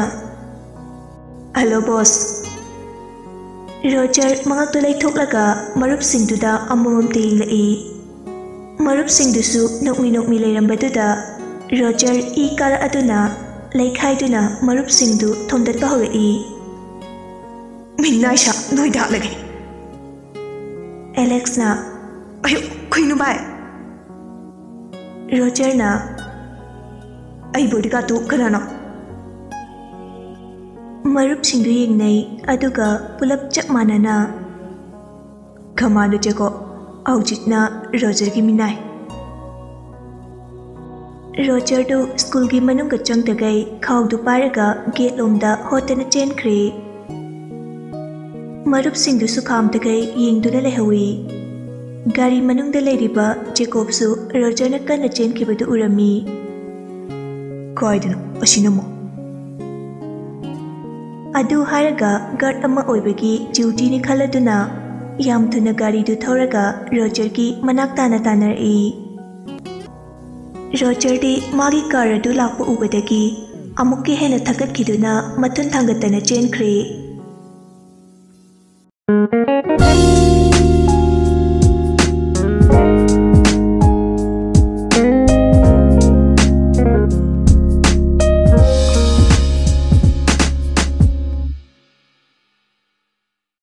"hello, Bose." Roger ꯃꯉꯛꯇꯨ ꯂꯩꯊꯣꯛꯂꯒ ꯃꯔꯨꯞꯁꯤꯡꯗꯨꯗ ꯑꯃꯃꯝꯇ ꯌꯦꯡꯂꯛꯏ꯫ ꯃꯔꯨꯞꯁꯤꯡꯗꯨꯁꯨ ꯅꯣꯛꯃꯤ ꯅꯣꯛꯃꯤ ꯂꯩꯔꯝꯕꯗꯨꯗ Roger E ꯀꯥꯔꯛꯑꯗꯨꯅ ꯂꯩꯈꯥꯏꯗꯨꯅ ꯃꯔꯨꯞꯁꯤꯡꯗꯨ ꯊꯣꯝꯗꯠꯄ ꯍꯧꯔꯛꯏ꯫ "ꯃꯤꯡꯅꯥꯏ ꯁꯥ, ꯅꯣꯏꯗ ꯍꯥꯠꯂꯒꯦ꯫" ꯑꯦꯂꯦꯛꯁꯅ, "ꯑꯌꯨ, ꯀꯩꯅꯣ ꯚꯥꯏ?" ꯔꯣꯖꯔꯅ, "ꯑꯩ ꯕꯣꯗꯤꯒꯥꯔꯗꯇꯨ ꯀꯅꯥꯅꯣ?" ꯃꯔꯨꯞꯁꯤꯡꯗꯨ ꯌꯦꯡꯅꯩ, ꯑꯗꯨꯒ ꯄꯨꯂꯞ ꯆꯞ ꯃꯥꯟꯅꯅ, "ꯈꯃꯥꯟꯗꯣ ꯆꯦꯀꯣ, ꯍꯧꯖꯤꯛꯅ ꯔꯣꯖꯔꯒꯤ ꯃꯤꯅꯥꯏ꯫" ꯔꯣꯖꯔꯗꯨ ꯁ꯭ꯀꯨꯜꯒꯤ ꯃꯅꯨꯡꯒ ꯆꯪꯗꯈꯩ ꯈꯥꯎꯗꯨ ꯄꯥꯏꯔꯒ ꯒꯦꯠ ꯂꯣꯝꯗ ꯍꯣꯠꯇꯅ ꯆꯦꯟꯈ꯭ꯔꯦ꯫ ꯃꯔꯨꯞꯁꯤꯡꯗꯨꯁꯨ ꯈꯥꯝꯗꯈꯩ ꯌꯦꯡꯗꯨꯅ ꯂꯩꯍꯧꯏ꯫ ꯒꯥꯔꯤ ꯃꯅꯨꯡꯗ ꯂꯩꯔꯤꯕ ꯖꯦꯀꯣꯕꯁꯨ ꯔꯣꯖꯔꯅ ꯀꯟꯅ ꯆꯦꯟꯈꯤꯕꯗꯨ ꯎꯔꯝꯃꯤ꯫ "ꯀꯥꯏꯗꯅꯣ ꯑꯁꯤꯅ ꯑꯃꯨꯛ?" ꯑꯗꯨ ꯍꯥꯏꯔꯒ ꯒꯥꯔꯗ ꯑꯃ ꯑꯣꯏꯕꯒꯤ ꯗ꯭ꯌꯨꯇꯤꯅꯤ ꯈꯜꯂꯗꯨꯅ ꯌꯥꯝ ꯊꯨꯅ ꯒꯥꯔꯤꯗꯨ ꯊꯧꯔꯒ ꯔꯣꯖꯔꯒꯤ ꯃꯅꯥꯛ ꯇꯥꯅ ꯇꯥꯅꯔꯛꯏ꯫ ꯔꯣꯖꯔꯗꯤ ꯃꯥꯒꯤ ꯀꯥꯔ ꯑꯗꯨ ꯂꯥꯛꯄ ꯎꯕꯗꯒꯤ ꯑꯃꯨꯛꯀ ꯍꯦꯟꯅ ꯊꯛꯀꯠꯈꯤꯗꯨꯅ ꯃꯊꯨꯟ ꯊꯥꯡꯒꯠꯇꯅ ꯆꯦꯟꯈ꯭ꯔꯦ꯫